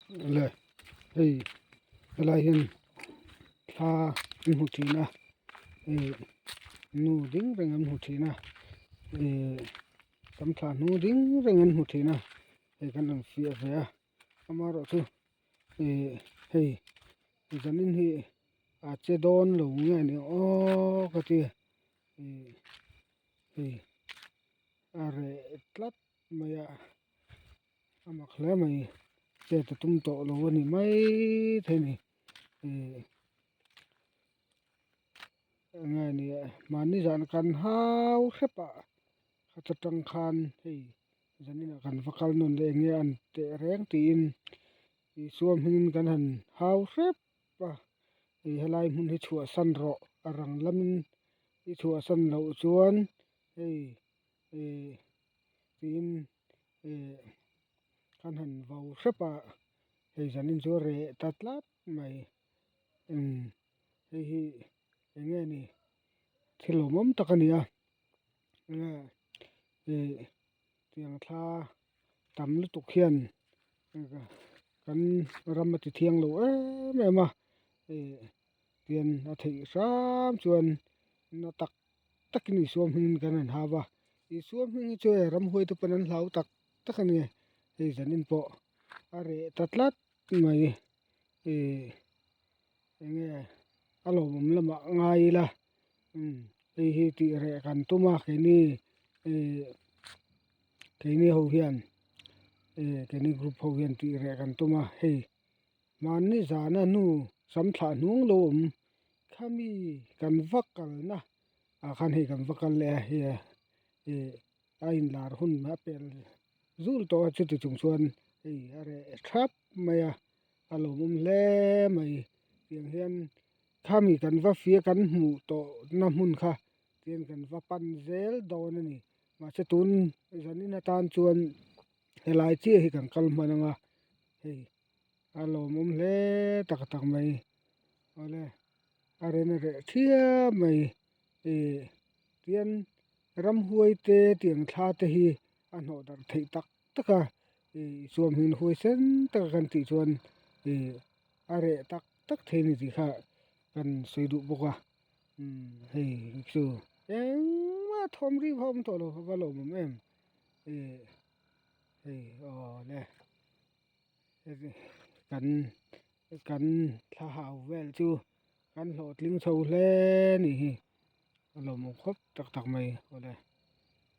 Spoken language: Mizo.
Le hei helai hian thla an hmu thin a ih nu ding reng an hmu thin a ih sam thla hnung ding reng an hmu thin a hei kan rawn fiah ve a amaherawhchu ih hei zanin hi a che dawn lo nge ni aw ka ti ih hei a reh tlat mai a. A mak hle mai chet a tum tawh lo a ni mai thei a ni ih eng nge ni mahni zan kan hau hrep a heta tang khan hei zaninah kan va kal nawn leh eng nge an teh reng tiin Isua hmingin kan han hau hrep a ih helai hmun hi chhuahsan rawh a rang lamin i chhuahsan loh chuan hei ih tiin ih kan han vo hrep a hei zanin chu a reh ta tlat mai umm hei hi eng nge ni thil lawmawm tak a ni a enge ih tiang thla tam lutuk hian kan ram a ti thiang lo em em a ih tian a theih hram chuan na tak takin Isua hmingin kan han hau a Isua hming hi chu hei ramhuai te pawn an hlau tak tak a ni hei zanin pawh a reh ta tlat mai ih eng nge a lawmawm lamah ngai ila umm hei hi tih reh kan tum a keini ih keini ho hian ih keini group ho hian tih reh kan tum a hei mahni zana hnu sam thlah hnung lo awm khami kan va kalna ah khan hei kan va kal leh a hei ih a inlar hun a pel zul tawh a chuti chung chuan hei a reh thap mai a a lawmawm hle mai tiang hian khami kan va fia kan hmuh tawh na hmun kha tian kan va pan zel dawn a ni mahse tun zanin atan chuan helai chiah hi kan kal hman ang a hei a lawmawm hle tak tak mai awle a rena reh thiam mai ih tian ramhuai te tiang thla te hi a hnawh darh theih tak tak a ih chuan hming huai sen taka kan tih chuan ih a reh tak tak thei a ni tih kha kan sawi duh bawk a umm hei chu engmah thawm ri pawh a awm tawh lo a va lawmawm em ih hei awle. Kan kan thla hau vel chu kan hlawhtling chho hle a nih hi a lawmawm khawp tak tak mai awle.